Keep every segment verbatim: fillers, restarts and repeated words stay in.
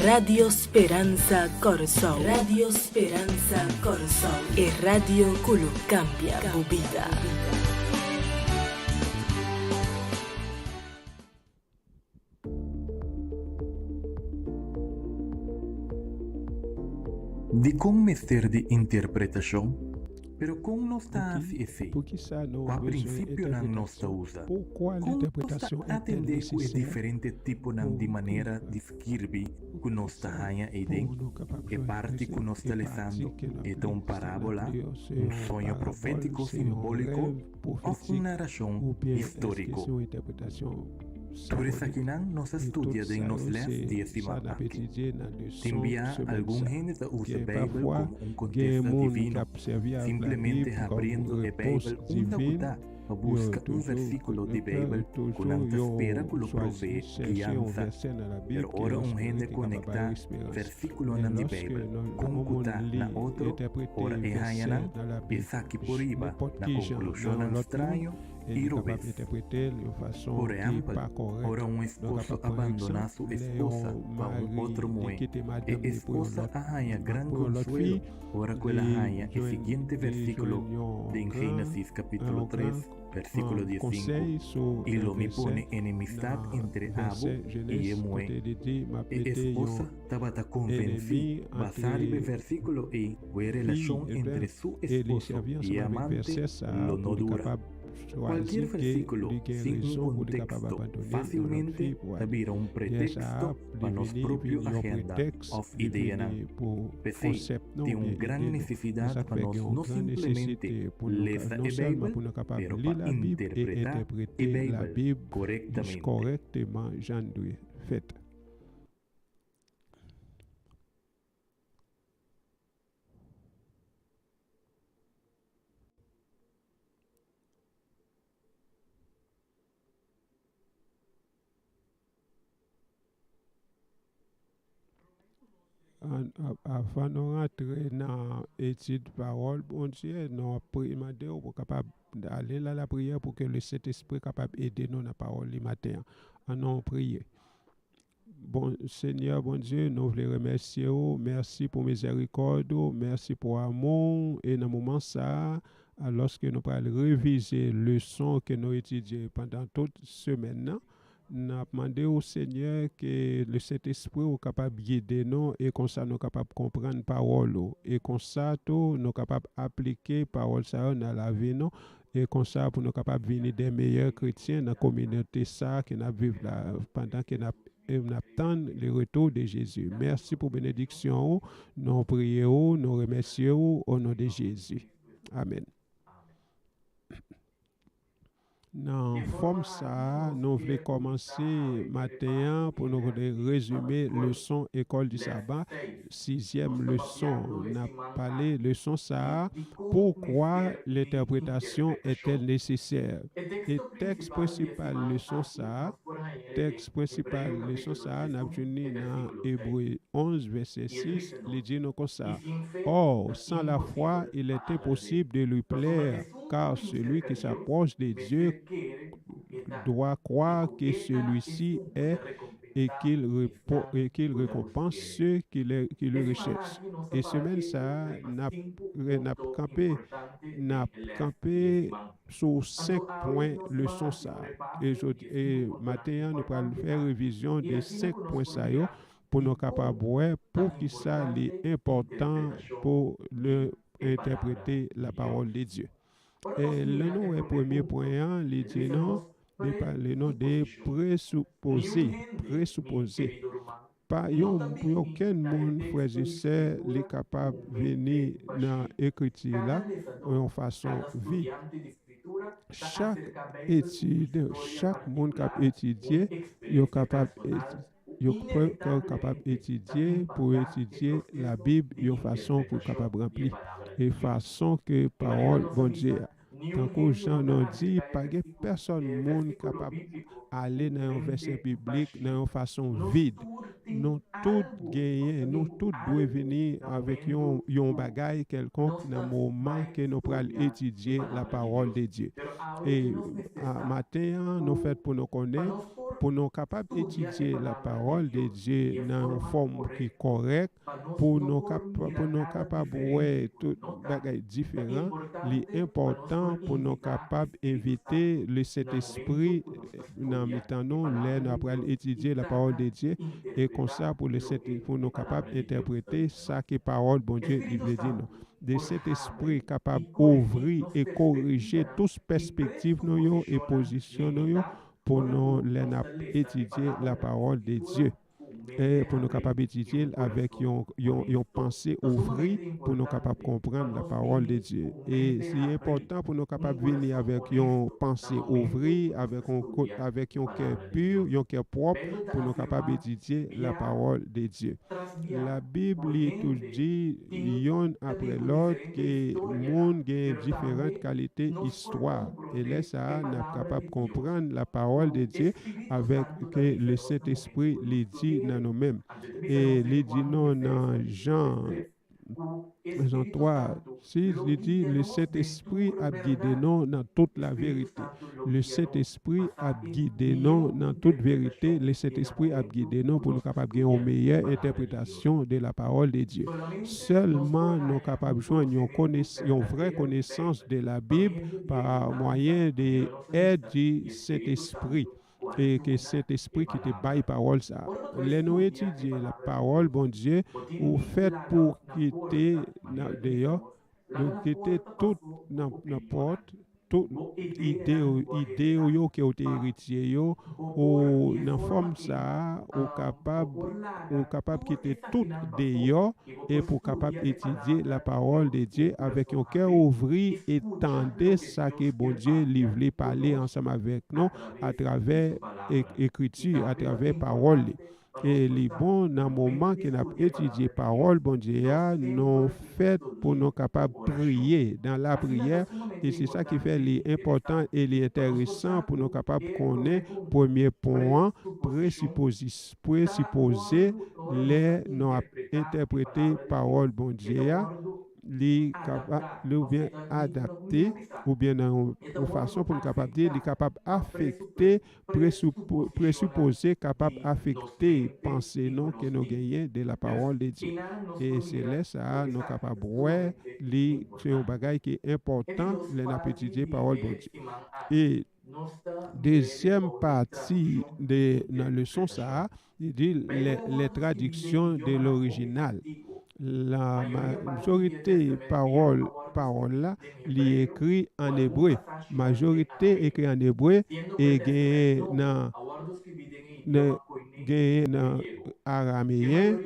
Radio Speranza Kòrsou. Radio Speranza Kòrsou. E radyo ku lo kambya bu bida. Di kon mester di interpretacion, pero kon nos ta hasi esei? Kwa prinsipionan nos ta usa? Kon nos ta atende ku e diferente tiponan di manera di skirbi ku nos ta haña eden? E parti ku nos ta lesando e ta un parábola, un soño profétiko simbóliko, òf un narashon istoriko? Tur esakinan nos a studia den nos les di e siman aki. Tin bia algun hende ta usa Beibel komo un kontesta divino, simplemente habriendo e Beibel unda ku ta pa buska un versíkulo di Beibel ku nan ta spera ku lo proveé guianza. Pero ora un hende konektá versíkulonan di Beibel kon ku ta na otro, ora e hañanan, esaki puriba na konklusionnan straño i robes. Por ehempel, ora un esposo abandoná su esposa pa un otro muhé, e esposa a haña gran konsuelo ora ku el a haña e siguiente versíkulo den Génesis kapítulo tres, versíkulo dieciocho, i lo mi pone enemistad entre abo i e muhé. E esposa tabata konvensí, basá riba e versíkulo ei, ku e relashon entre su esposo i e amante lo no dura. Kualkier versíkulo sin un konteksto fásilmente ta bira un preteksto pa nos propio agenda òf ideanan. P'esei, tin un gran nesesidat pa nos no simplemente lesa e Beibel, pero pa interpretá e Beibel korektamente. An, a-, avan nou rantre nan etid pawòl Bondye, nou ap pri-, mande w pou kapab ale nan lapriyè pou ke Lesentespri kapab ede nou nan pawòl li maten an. Ann nou priye. Bon, Senyè Bondye, nou vle remèsye w. Mèsi pou mizèrikòd ou, mèsi pou amou w. E nan moman sa a, alòske nou pral revize leson ke nou etidye pandan tout semèn nan, n ap mande w, Senyè, ke Lesentespri w kapab gide nou e konsa nou kapab konprann pawòl ou. E konsa tou, nou kapab aplike pawòl sa yo nan lavi nou. E konsa pou nou kapab vini de meyè kretyen nan kominote sa a ke n ap viv la, pandan ke n ap, e n ap tann le retour de Jésus. Mèsi pou benediksyon ou. Nou priye ou, nou remèsye ou, o non de Jezi. Amèn. Nan fòm sa a, nou vle kòmanse maten an pou nou vle rezime leson École du Sabbat, sizyèm leson. N ap pale leson sa a, Pourquoi l'interprétation est-elle nécessaire? E tèks prensipal leson sa a, tèks prensipal leson sa a, n ap jwenn li nan Ebre onz, vèsè sis, li di nou konsa, Or, sans la foi, il est impossible de lui plaire, car celui qui s'approche de Dieu doit croire que celui-ci est et qu'il repo-, et qu'il récompense ceux qui le, qui le recherchent. E semèn sa a, n ap, n ap kanpe, n ap kanpe sou senk pwen leson sa a. E jodi, e maten an, nou pral fè revizyon de senk pwen sa yo pou nou kapab wè poukisa li enpòtan pou nou entèprete la parole de Dieu. E lè nou wè premye pwen an, li di nou, li pale nou de presupoze, presupoze. Pa yon, okenn moun, frè e sè, li kapab vini nan ekriti la yon fason vid. Chak etid, chak moun k ap etidye, yo kapab eti-, yo pe-, yo kapab etidye, pou etidye Labib yon fason pou kapab ranpli e fason ke pawòl Bondye a. Tankou jan nou di, pa gen pèsòn moun kapab ale nan yon vèsè biblik nan yon fason vid. Nou tout genyen, nou tout dwe vini avèk yon, yon bagay kèlkonk nan moman ke nou pral etidye la pawòl de Dye. E a, maten an, nou fèt pou nou konnen, pou nou kapab etidye la pawòl de Dye nan yon fòm ki kòrèk, pou nou kap-, pou nou kapab wè tout bagay diferan, li enpòtan pou nou kapab envite le Sentespri nan mitan nou lè nou pral etidye la pawòl de Dye, e konsa pou le Sent-, pou nou kapab entèprete sa ke pawòl Bondye li vle di nou. Le Sentespri kapab ouvri e korije tout pèspektiv nou yo e pozisyon nou yo pou nou lè n ap etidye la pawòl de Dye. E pou nou kapab etidye l avèk yon, yon, yon panse ouvri pou nou kapab konprann la pawòl de Dye. E si enpòtan pou nou kapab vini avèk yon panse ouvri, avèk yon, ko- avèk yon kè pi, yon kè pwòp, pou nou kapab etidye la pawòl de Dye. Labib li tou di yonn apre lòt ke moun gen diferan kalite istwa. E lè sa a, n ap kapab konprann la pawòl de Dye avèk ke le Sentespri li di nan nou menm. E li di nou nan Jan, Jan twa, sis, li di, le Sentespri ap gide nou nan tout la verite. Le Sentespri ap gide nou nan tout verite. Le Sentespri ap gide nou pou nou kapab gen yon meyè entèpretasyon de la pawòl de Dye. Sèlman nou kapab jwenn yon kones-, yon vrè konesans de la Bib pa mwayen de èd di Sentespri. E ke Sentespri ki te bay pawòl sa a. Lè nou etidye la pawòl Bondye, ou fèt pou kite nan deyò, nou kite tout nan, nan pòt, tout ide, ide w yo ke w te eritye yo, ou nan fòm sa a, ou kapab, ou kapab kite tout deyò e pou kapab etidye la pawòl de Dye avèk yon kè ouvri e tande sa ke Bondye li vle pale ansanm avèk nou atravè e-, ekriti, atravè pawòl li. E li bon nan moman ke n ap etidye pawòl Bondye a, nou fèt pou nou kapab priye dan lapriyè, e se sa ki fè li enpòtan e li enteresan pou nou kapab konnen premye pwen an, presipozis-, presipoze lè nou ap entèprete pawòl Bondye a, li kapab, li oubyen adapte, oubyen nan yon, yon fason pou nou kapab di, li kapab afekte, presupo-, presupoze kapab afekte panse nou ke nou genyen de la pawòl de Dye. E se lè sa a, nou kapab wè li se yon bagay ki enpòtan lè n ap etidye pawòl Bondye. E dezyèm pati de, nan leson sa a, li di les, les traductions de l'original. La majorite pawòl, pawòl la, li ekri an ebre. Majorite ekri an ebre e genyen nan, nan, genyen nan arameyen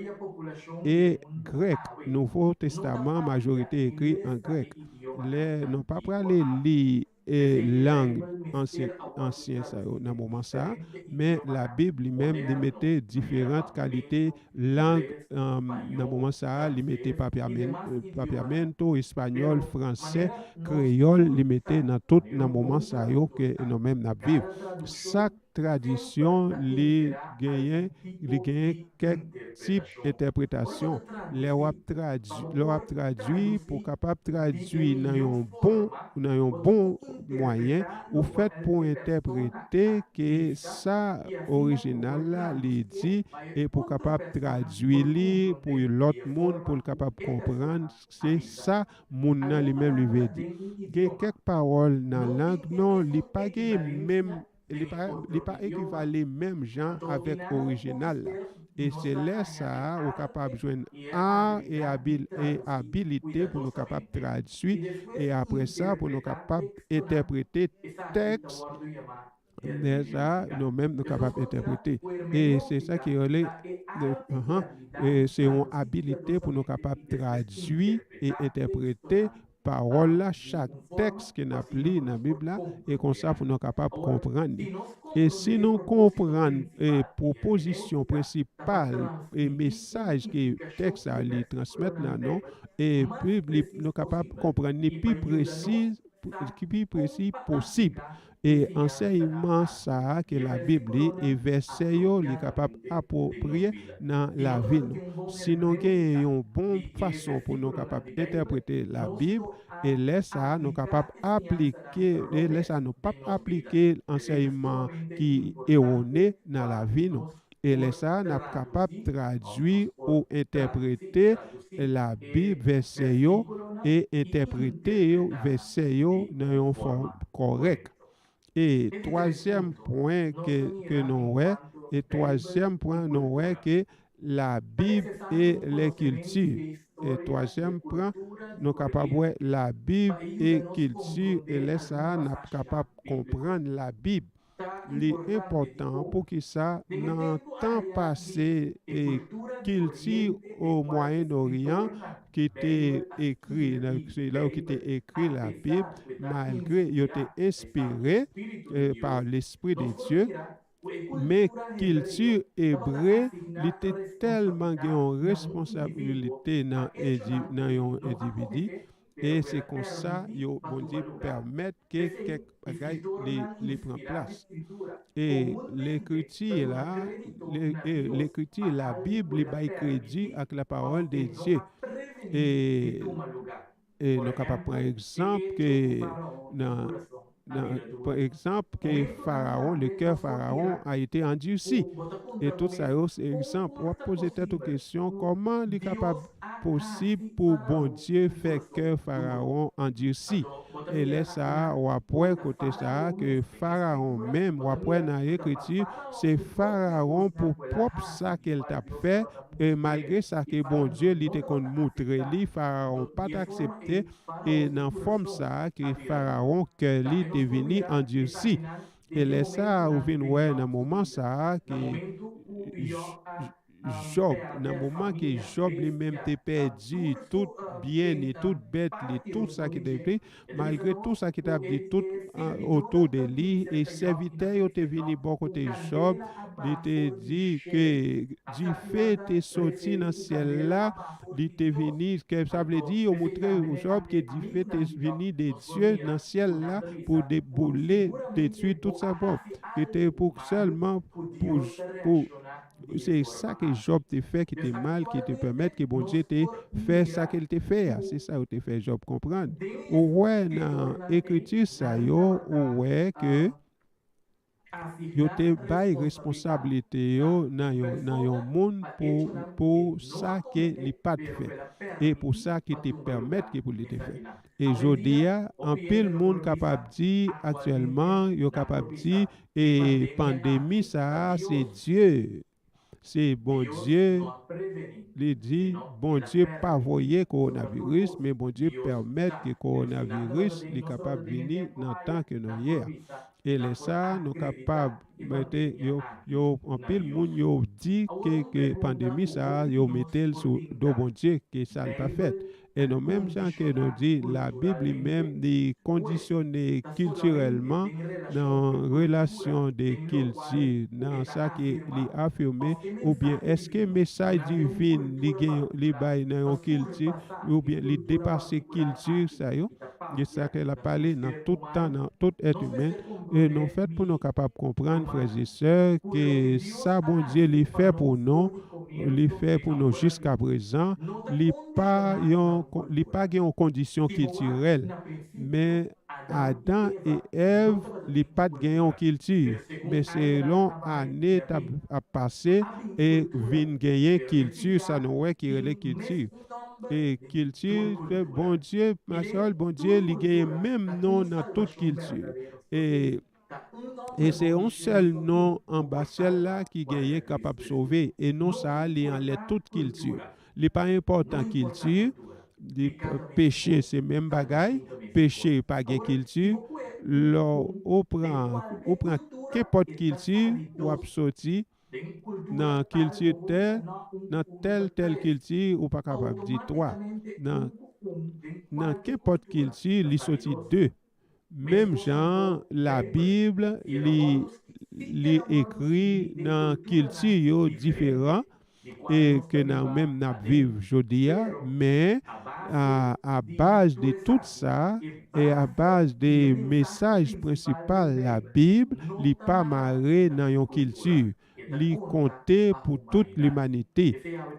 e grèk. Nouvo Testaman, majorite ekri an grèk. Lè nou pa prale li e lang ansyen, ansyen sa yo nan moman sa a, men Labib li menm li mete diferan kalite lang, um, nan moman sa a, li mete papiamen-, papiamento, espanyòl, fransè, kreyòl, li mete nan tout nan moman sa yo ke nou menm n ap viv. Sak tradisyon li genyen, li genyen kèk tip entèpretasyon. Lè w ap tradui, lè w ap tradui, pou w kapab tradui nan yon bon, nan yon bon mwayen, ou fèt pou entèprete ke sa orijinal la li di, e pou w kapab tradui li pou lòt moun, pou l kapab konprann se sa moun nan li menm li vle di. Gen kèk pawòl nan lang nou, li pa gen menm, li pa, li pa ekivale menm jan avèk orijinal la. E se lè sa a, ou kapab jwenn ar e abil-, e abilite pou nou kapab tradui, e apre sa, pou nou kapab entèprete tèks, lè sa a, nou menm, nou kapab entèprete. E se sa ki rele, de, anhan, e se yon abilite pou nou kapab tradui e entèprete pawòl la, chak tèks ke n ap li nan Bib la, e konsa pou nou kapab konprann li. E si nou konprann, e, pwopozisyon prensipal e mesaj ke tèks sa li transmèt nan nou, e pi li, nou kapab konprann li pi presi, ki pi presi posib. E ansèyman sa a ke Labib li e vèsè yo li kapab apwopriye nan lavi nou. Si nou gen yon bon fason pou nou kapab entèprete Labib, e lè sa a nou kapab aplike, e lè sa a nou p ap aplike ansèyman ki ewone nan lavi nou. E lè sa a, n ap kapab tradui ou entèprete Labib vèsè yo e entèprete yo vèsè yo nan yon fòm kòrèk. E twazyèm pwen ke, ke nou wè, e twazyèm pwen nou wè ke Labib e lè kilti. E twazyèm pwen, nou kapab wè Labib e kilti, e lè sa a, n ap kapab konprann Labib. Li enpòtan poukisa nan tan pase e kilti o Mwayen Oryan ki te ekri, nan- se lè yo ki te ekri Labib, malgre yo te enspire eh, pa Lespri de Dye, men kilti ebre, li te tèlman gen yon responsabilite nan, indi, nan yon endividi, e se konsa yo Bondye pèmèt ke kèk bagay li, li pran plas. E lekriti la, le- e lekriti, Labib, li bay kredi ak la pawòl de Dye. E, e nou kapab pran egzanp ke nan, nan pran egzanp ke Farawon, le cœur Pharaon a été endurci. E tout sa yo, se egzanp. W ap poze tèt ou kesyon, kòman li kapab posib pou Bondye fè kè Farawon andisi? E lè sa a, w ap wè kote sa a ke Farawon menm, w ap wè nan ekriti, se Farawon pou pwòp sa ke l t ap fè, e malgre sa ke Bondye li te konn moutre li, Farawon pa t aksepte, e nan fòm sa a ke Farawon kè li te vini andisi. E lè sa a, ou vin wè nan moman sa a ke J- Jòb, nan moman ke Jòb li menm te pèdi tout byen li, tout bèt li, tout sa ki te li, malgre tout sa ki t ap di tout an, otou de li, e sèvitè yo te vini bò kote Jòb, li te di ke dife te soti nan syèl la, li te vini, ke sa vle di, yo moutre Jòb ke dife te vini de Dye nan syèl la pou deboule, detwi tout sa bon. Ki te pou sèlman pou, pou se sa ke Jòb te fè ki te mal, ki te pèmèt ke Bondye te fè sa ke l te fè a. Se sa yo te fè Jòb konprann. Ou wè nan ekriti sa yo, ou wè ke yo te bay responsablite yo nan yon, nan yon moun pou, pou sa ke li pa t fè e pou sa ki te pèmèt ke pou li te fè. E jodi a, anpil moun kapab di aktyèlman, yo kapab di, e pandemi sa a, se Dye, se Bondye, li di, Bondye pa voye kowonaviris, men Bondye pèmèt ke kowonaviris li kapab vini nan tan ke nou ye a. E lè sa a, nou kapab mete yo, yo anpil moun yo di ke, ke pandemi sa a, yo mete l sou do Bondye, ke sa l pa fèt. E nou menm jan ke nou di, Labib li menm, li kondisyone kiltirèlman nan relasyon de kilti, nan sa ke li afime, oubyen èske mesaj divin li gen, li bay nan yon kilti, oubyen li depase kilti sa yo? E sa ke l ap pale nan tout tan, nan tout èt imen. E nou fèt pou nou kapab konprann, frè e sè, ke sa Bondye li fè pou nou, li fè pou nou jiska prezan, li pa yon, li pa gen yon kondisyon kiltirèl. Men Adan e Èv, li pa t gen yon kilti. Men selon ane t ap, ap pase, e vin genyen kilti, sa nou wè ki rele kilti. E kilti, Bondye, Masyal, Bondye, li genyen menm non nan tout kilti. E, e se yon sèl non anba syèl la ki genyen kapab sove. E non sa a, li anlè tout kilti. Li pa enpòtan kilti, li p- peche se menm bagay, peche pa gen kilti. Lè ou pran, ou pran kenpòt kilti, w ap soti nan kilti tè, nan tèl, tèl kilti, ou pa kapab di twa. Nan, nan kenpòt kilti, li soti de. Menm jan Labib, li, li ekri nan kilti yo diferan, e ke nou menm n ap viv jodi a, men a, a baz de tout sa, e a baz de mesaj prensipal Labib, li pa mare nan yon kilti. Li konte pou tout limanite.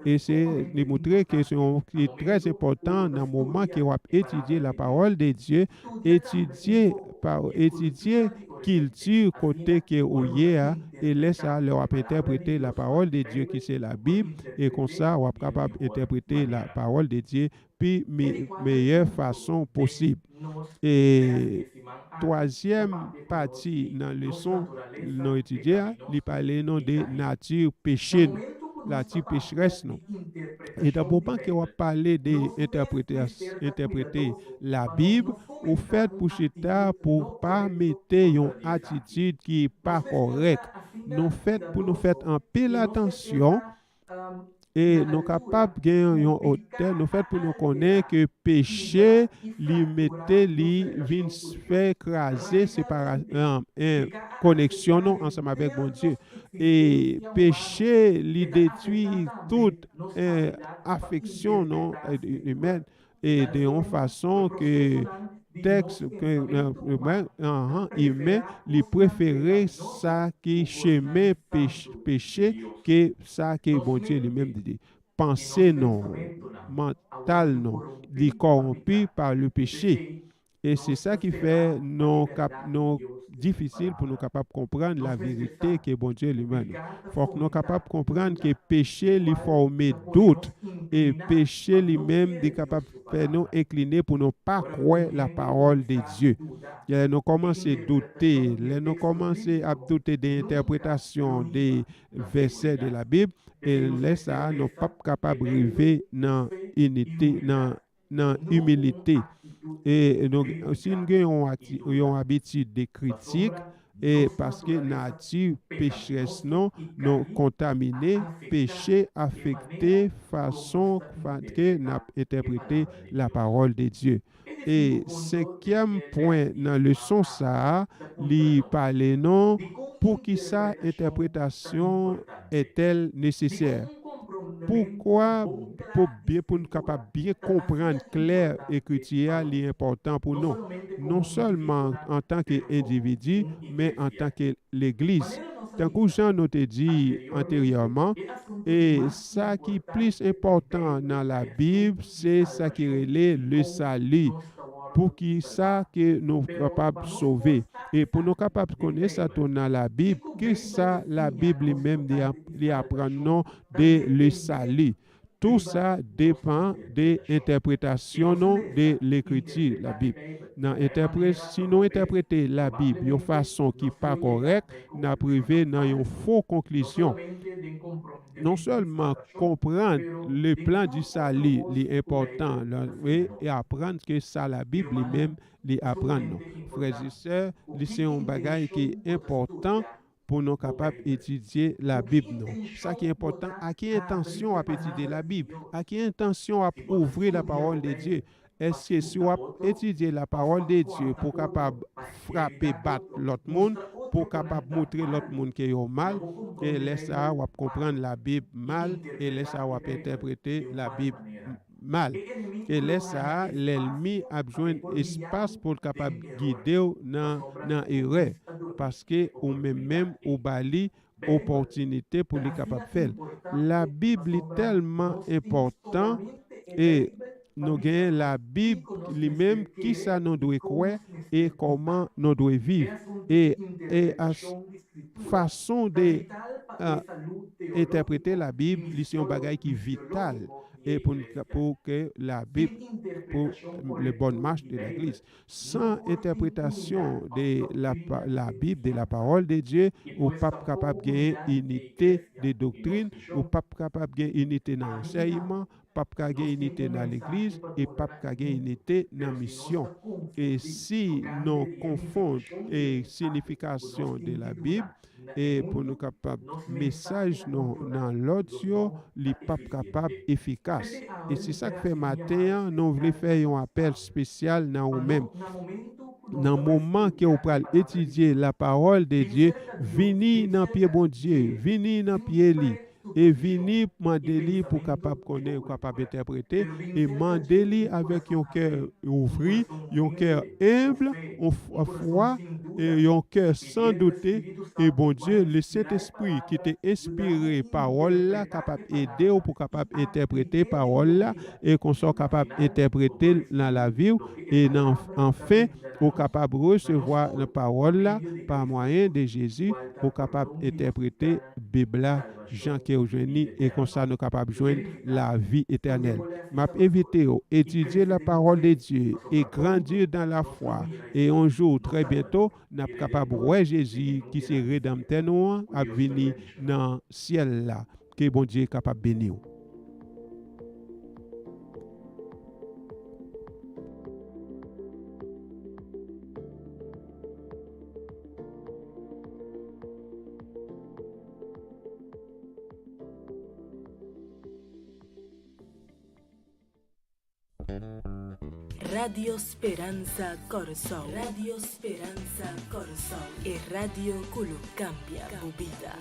E se li montre ke se yon ki trè enpòtan nan moman ke w ap etidye la pawòl de Dye, etidye pa etidye kilti kote ke ou ye a, e lè sa a, lè w ap entèprete la pawòl de Dye ki se Labib, e konsa w ap kapab entèprete la pawòl de Dye pi me- meyè fason posib. E twazyèm pati nan leson nou etidye a, li pale nou de nati peche nou, nati pecherès nou. E nan moman ke w ap pale de entèpretas- entèprete Labib, ou fèt pou chita pou pa mete yon atitid ki pa kòrèk. Nou fèt pou nou fèt anpil atansyon e nou kapab gen yon otè, nou fèt pou nou konnen ke peche li mete li vin fè kraze separa- koneksyon nou ansanm avèk Bondye. E peche li detwi tout afeksyon nou imèn e de yon fason ke tèks ke mwen anhan imen li prefere sa ki chemen peche ke sa ke Bondye li menm li di. Panse nou, mantal nou, li kòwonpi pa le peche. E se sa ki fè nou kap nou difisil pou nou kapab konprann laverite ke Bondye li menm nou. Fòk nou kapab konprann ke peche li fòme dout e peche li menm li kapab fè nou enkline pou nou pa kwè la pawòl de Dye. Lè nou kòmanse doute, lè nou kòmanse ap doute de entèpretasyon de vèsè de la Bib, e lè sa a nou pap kapab rive nan inite nan nan imilite. E nou, si nou gen yon, ati- yon abitid de kritik, e paske nati pecherès nou, nou kontamine, peche afekte fason fa- ke n ap entèprete la pawòl de Dye. E senkyèm pwen nan leson sa a, li pale nou poukisa entèpretasyon entèl nesesè. Poukwa pou byen pou n kapab byen konprann klè ekriti a li enpòtan pou nou, non sèlman antanke endividi, men antanke legliz. Tankou jan nou te di anteryèman, e sa ki plis enpòtan nan Labib, se sa ki rele le sali. Pou ki sa ke nou kapab sove. E pou nou kapab konnen sa tou nan Labib, ki sa Labib li menm li ap- li aprann nou de le sali. Tou sa depann de entèpretasyon nou de lekriti Labib. Nan entèpre- si nou entèprete Labib yon fason ki pa kòrèk, n ap rive nan yon fo konklizyon. Non sèlman konprann le plan du salut li enpòtan, e aprann ke sa Labib li menm li aprann nou. Frè e sè, li se yon bagay ki enpòtan pou nou kapab etidye Labib nou. Sa ki enpòtan, a ki entansyon w ap etidye Labib? A ki entansyon w ap ouvri la pawòl de Dye? Èske si w ap etidye la pawòl de Dye pou w kapab frape bat lòt moun, pou w kapab montre lòt moun ke yo mal, e lè sa a w ap konprann Labib mal, e lè sa a w ap entèprete Labib mal. E lè sa a, lènmi ap jwenn espas pou l kapab gide w nan nan erè, paske ou menm menm ou ba li opòtinite pou li kapab fè l. Labib li tèlman enpòtan e nou genyen Labib li menm kisa nou dwe kwè e kòman nou dwe viv. E, e a fason de entèprete Labib, li se yon bagay ki vital e pou, pou ke Labib, pou le bonne marche de l'Église. San entèpretasyon de la, Labib, de la parole de Dieu, ou p ap kapab genyen inite de doktrin, ou p ap kapab gen inite nan ansèyman, p ap ka gen inite nan legliz, e p ap ka gen inite nan misyon. E si nou konfonn e sinifikasyon de Labib, e pou nou kapab mesaj nou nan lòd yo, li p ap kapab efikas. E se sa k fè maten an, nou vle fè yon apèl espesyal nan ou menm. Nan moman ke ou pral etidye la parole de Dieu, vini nan pye Bondye, vini nan pye li. e vini mande li pou kapab konnen, ou kapab entèprete, e mande li avèk yon kè ouvri, yon kè enb, yon f- fwa, e yon kè san doute, e Bondye, le Sentespri ki te enspire pawòl la, kapab ede w pou kapab entèprete pawòl la, e konsa w kapab entèprete l nan lavi w, e nan anfen, ou kapab resevwa nan pawòl la pa mwayen de Jezi, ou kapab entèprete Bib la jan ke w jwenn li, e konsa nou kapab jwenn lavi etènèl. M ap envite w etidye la parole de Dieu et grandir dans la foi. E yon jou, trè byento, n ap kapab wè Jezi ki se Redanmtè nou an ap vini nan syèl la. Ke Bondye kapab beni w. Radio Speranza Kòrso. Radio Speranza Kòrso. E radio ku lo kambia bu bida.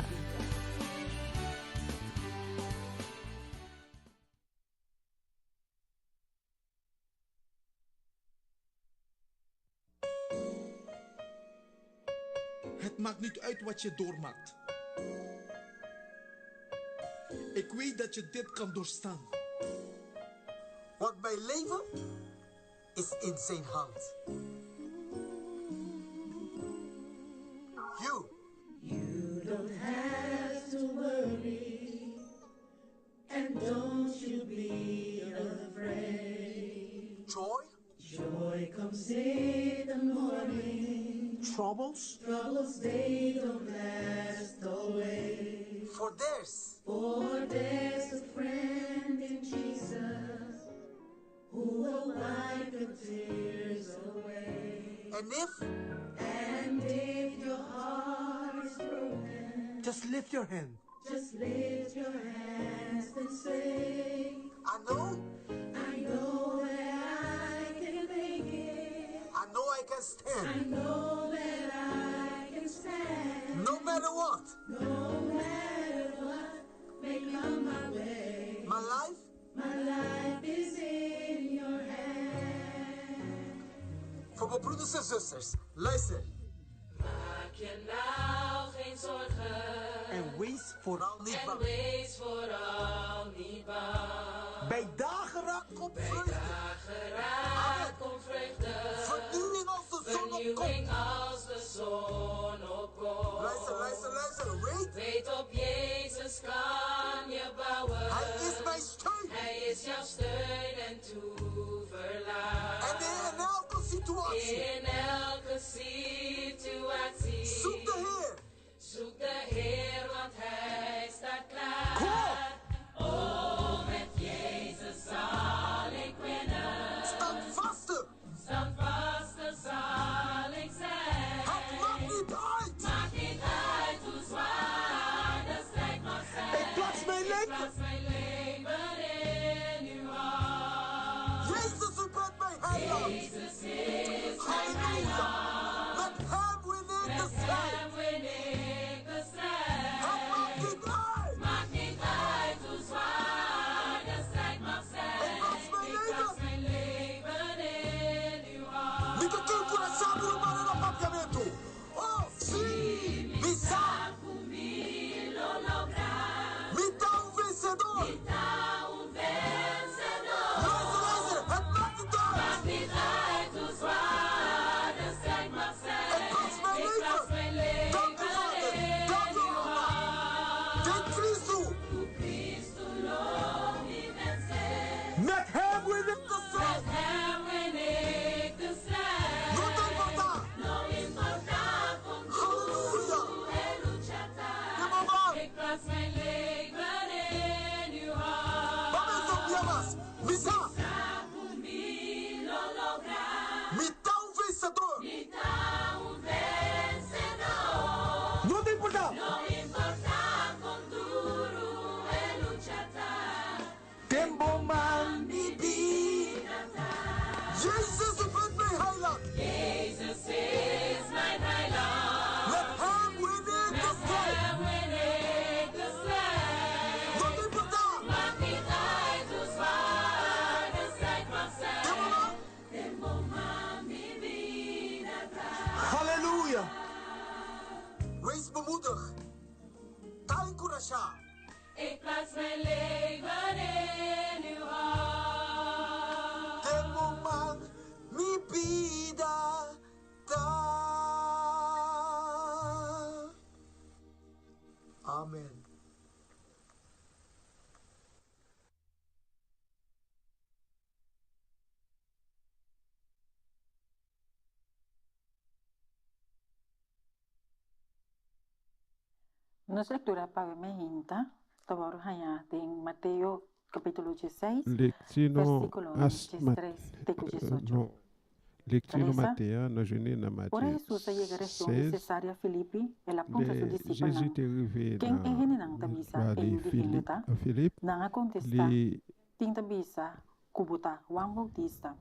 Het maakt niet uit wat je doormaakt. Ik weet dat je dit kan doorstaan. Want mijn leven is in zijn hand. You. You don't have to worry. And don't you be afraid. Joy. Joy comes in the morning. Troubles. Troubles, they don't last always. For there's. For there's a friend in Jesus who will wipe your tears away. And if. And if your heart is broken. Just lift your hand. Just lift your hands and say, I know. I know that I can make it. I know I can stand. I know that I can stand. No matter what. No matter what may come my way. My life. My life is in your hand. Voor mijn broeders en zusters, luister. Maak je nou geen zorgen. En wees vooral niet bang. En wees vooral niet bang. Bij dageraad komt vreugde. Bij dageraad komt vreugde. Amen. Vernieuwing als de zon opkomt. Vernieuwing als de zon opkomt. Luister, luister, luister. Weet. Weet, op Jezus kan je bouwen. Hij is mijn steun. Hij is jouw steun en toeverlaat. En in elke situatie. In elke situatie. Zoek de Heer. Zoek de Heer, want Hij staat klaar. Kom op. O, met Jezus zal ik winnen. Stand vaster. Standvaster zal ik zijn. Het maakt niet uit. Maakt niet uit hoe zwaar de strijd mag zijn. Ik plaats mijn leven. Ik plaats mijn leven in uw hand. Jezus, u bent mijn heiland. Jezus is mijn heiland. Halleluja. Met hem win ik de strijd. Met hem win ik de strijd. Het maakt niet uit. Maakt niet uit hoe zwaar de strijd mag zijn. Ik plaats mijn leven. Ik plaats mijn leven in uw hand. Mi te kin kouraj sa pou yo pale nan papye men tou. Oh, si, mi sa. Mi ta un vencedor. Luister, luister, het maakt niet uit. Maakt niet uit hoe zwaar de strijd mag zijn. Ik plaats mijn leven. Ik plaats mijn leven in uw hand. Dank u, Vader. Dank u, Mama. Dank u, Christus. Met hem win ik de strijd. Met hem win ik de strijd. No importa. No importa con duro e lucha. Halleluja. Mi, Mama. Ik plaats mijn leven in uw hand. Mama, eso, mi amas. Mi sa. Mi sa, mi lo logra. Mi ta un vencedor. Mi ta un vencedor. No importa. No importa con duro e lucha ta. Tembo man mi bi. Jezus, u bent mijn heiland. Jezus is mijn heiland. Met hem win ik de strijd. Met hem win ik de strijd. Écrase-les, les baleines noires. Te mou mang mi pida ta. Amen. Nos lectura para Mehinta, ta wòru hanya den Mateo capítulo dezasseis, Lekti nou versículo as mat- dezasseis te ku eh, dezasseis. Non. Lekti nou Vanessa, maten an, nou jwenn li nan Matye ora Jesús a llega región de seize. Cesarea Filipi, el a puntra su disipelnan, Jezi te rive ken nan e hendenan ta bisa vale e yu di Filip, hendenan? Filip, nan a kontesta, li tin ta bisa ku bo ta Juan Bautista.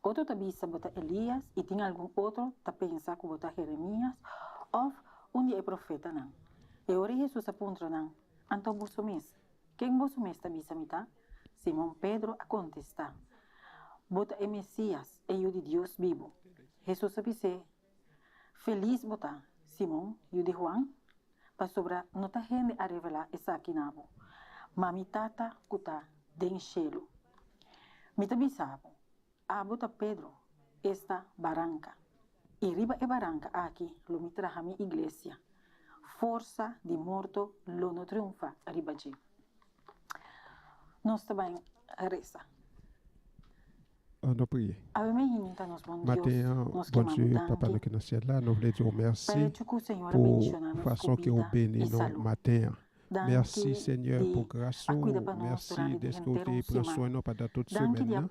Otro ta bisa bo ta Elías, i tin algun otro ta pensa ku bo ta Jeremías òf un di e profetanan. E ora Jesús a puntra nan, anto boso mes, ken boso mes ta bisa mi ta? Simon Pedro a kontesta, bo ta e Mesías, e yu di Dios bibu. Jesús a bis'é, felis bo ta, Simon, yu di Juan, pasobra no ta hende a revela esaki na bo, ma mi Tata ku ta den shelu. Mi ta bisa bo, abo ta Pedro, esta baranka, i riba e baranka aki lo mi traha mi iglesia, forsa di morto lo no triunfa riba dje. Nos ta bai resa. Ann nou priye. Ave Mehinta nos Bon Dios, maten an, nos Bondye, Papa nou ki nan syèl la, nou vle di w mèsi pou fason ke w beni nou maten an. Mèsi, Senyè, pou gras ou. Mèsi dèske w te pran swen nou pandan tout semèn nan.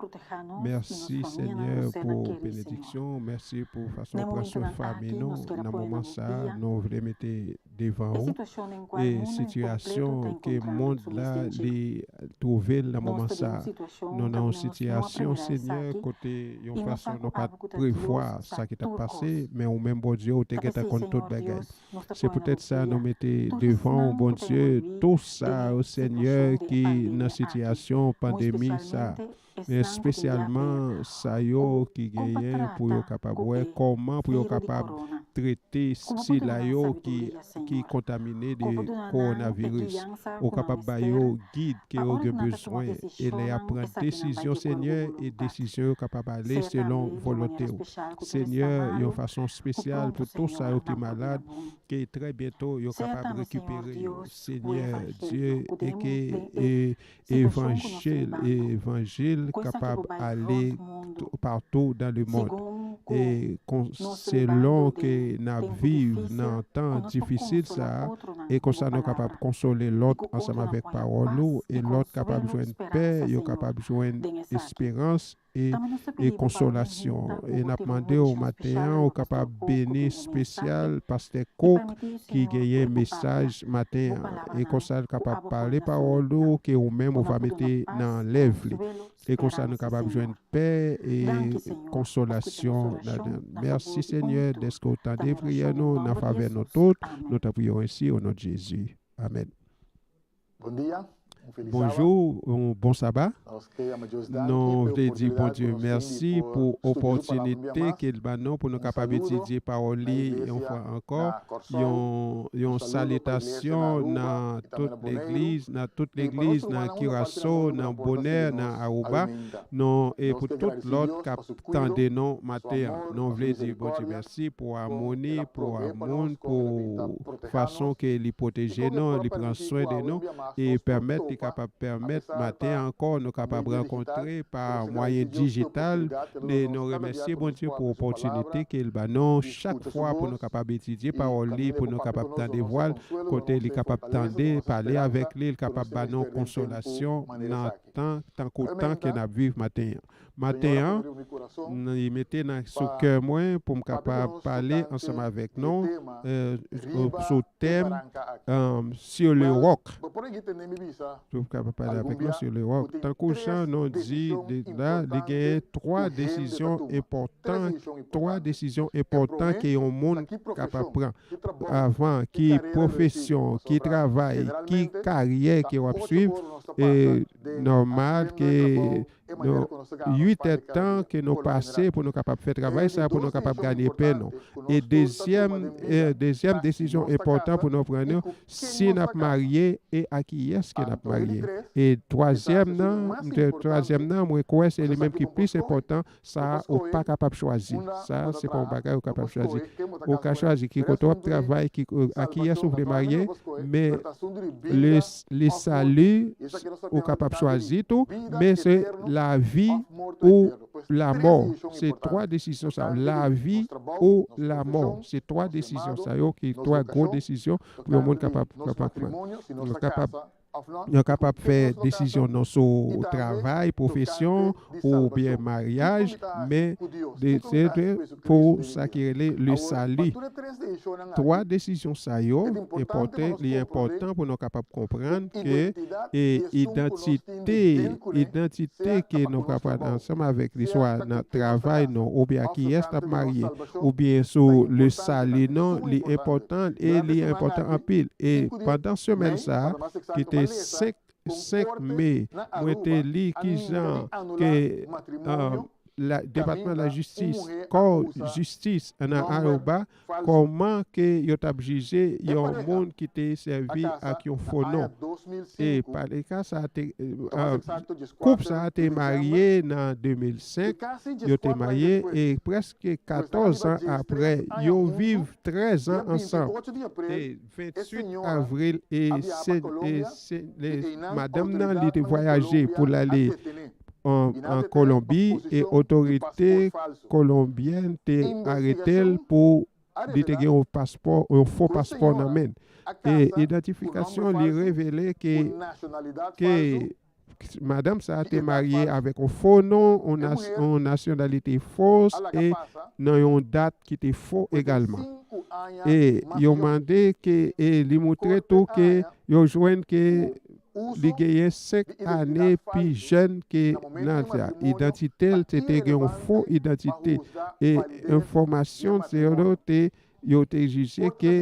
Mèsi, Senyè, pou benediksyon ou. Mèsi pou fason w pran swen fanmi nou nan moman sa a. Nou vle mete devan ou e sitiyasyon ke mond la li twouve l nan moman sa a. Nou nan yon sitiyasyon, Senyè, kote yon fason nou pa t prevwa sa ki t ap pase, men ou menm, Bondye, ou te gentan konn tout bagay. Se poutèt sa nou mete devan w, Bondye, tou sa, o Senyè, ki nan sitiyasyon pandemi sa, men espesyalman sa yo ki genyen pou yo kapab wè kòman pou yo kapab trete sila yo ki, ki kontamine de kowonaviris. Ou kapab ba yo gid ke yo gen bezwen. E lè y ap pran desizyon, Senyè, e desizyon yo kapab ale selon volonte w. Senyè, yon fason espesyal pou tou sa yo ki malad, ke trè byento yo kapab rekipere yo. Senyè Dye, e ke, e, evanjil, evanjil kapab ale patou dan le mond. E kon, selon ke n ap viv nan tan difisil sa a, e konsa nou kapab konsole lòt ansanm avèk pawòl ou, e lòt kapab jwenn pè, yo kapab jwenn esperans, e, e konsolasyon. E n ap mande w maten an, ou kapab beni espesyal pastè Cook ki genyen mesaj maten an. E konsa l kapab pale pawòl ou ke ou menm ou va mete nan lèv li. E konsa nou kapab jwenn pè e konsolasyon ladan l. Mèsi, Senyè, dèske w tande priyè nou nan favè nou tout. Nou ta priye w ensi, o non de Jezi. Amèn. Bonjou, yon bon saba. Nou vle di Bondye mèsi pou opòtinite ke l ban nou pou nou kapab etidye pawòl li yon fwa ankò. Yon, yon salitasyon nan tout legliz, nan tout legliz, nan Curaçao, nan Bonaire, nan Aruba. Nou, e pou tout lòt k ap tande nou maten an. Nou vle di Bondye mèsi pou amoni, pou amoun, pou fason ke li pwoteje nou, li pran swen de nou, e pèmèt, li kapab pèmèt maten an ankò nou kapab rankontre pa mwayen dijital. E nou remèsye Bondye pou opòtinite ke l ban nou chak fwa pou nou kapab etidye pawòl li, pou nou kapab tande vwa l, kote li kapab tande, pale avèk li, li kapab ban nou konsolasyon nan tan, tankou tan ke n ap viv maten an. Maten an, li mete nan, sou kè mwen pou m kapab pale ansanm avèk nou, eh, sou tèm, eh, Sur le Roc. Pou m kapab pale avèk nou Sur le Roc. Tankou jan nou di de, la, li genyen twa desizyon enpòtan, twa desizyon enpòtan ke yon moun kapab pran. Avan, ki pwofesyon, ki travay, ki karyè ke w ap swiv, e nòmal ke nou, uit èdtan ke nou pase pou nou kapab fè travay sa, pou nou kapab ganye pen nou. E dezyèm, e dezyèm desizyon enpòtan pou nou pran yo, si n ap marye e a kiyès ke n ap marye. E twazyèm nan, m te, twazyèm nan, mwen kwè se li menm ki plis enpòtan, sa a ou pa kapab chwazi. Sa a se pa yon bagay ou kapab chwazi. Ou ka chwazi ki kote w ap travay, ki, a kiyès ou vle marye, men le, le salut, ou kapab chwazi tou, men se lavi ou lanmò. Se twa desizyon sa yo. Lavi ou lanmò. Se twa desizyon sa yo ki twa gwo desizyon pou yon moun kapab, kapab pran. Yo kapab, yo kapab fè desizyon nan sou travay, pwofesyon, oubyen maryaj, men de, se de, pou sa ki rele le salut. Twa desizyon sa yo enpòtan, li enpòtan pou nou kapab konprann ke, e, idantite, idantite ke nou ka pran ansanm avèk li, swa nan travay nou, oubyen a kiyès n ap marye, oubyen sou le salut nou, li enpòtan e li enpòtan anpil. E pandan semèn sa a, ki te senk, senk me, mwen te li kijan ke, ah, la, Depatman Lajistis, kò jistis nan Aruba, kòman ke yo t ap jije yon moun ki te sèvi ak yon fo non. E pa de ka sa te, ah, koup sa te marye nan de mil senk, yo te marye e prèske katòz an apre, yo viv trèz an ansanm. E venntuit avril, e se, e se, le, madanm nan, li te vwayaje pou l ale an, an Kolonbi, e otorite kolonbyèn te arete l pou li te gen yon paspò, yon fo paspò nan men l. E idantifikasyon li revele ke, ke madanm sa a te marye avèk yon fo non, yon nas-, yon nasyonalite fo, e nan yon dat ki te fo egalman. E yo mande ke, e li montre tou ke yo jwenn ke li genyen senk ane pi jèn ke nan sa. Idantite l, se te gen yon fo idantite. E enfòmasyon se yo te, yo te jije ke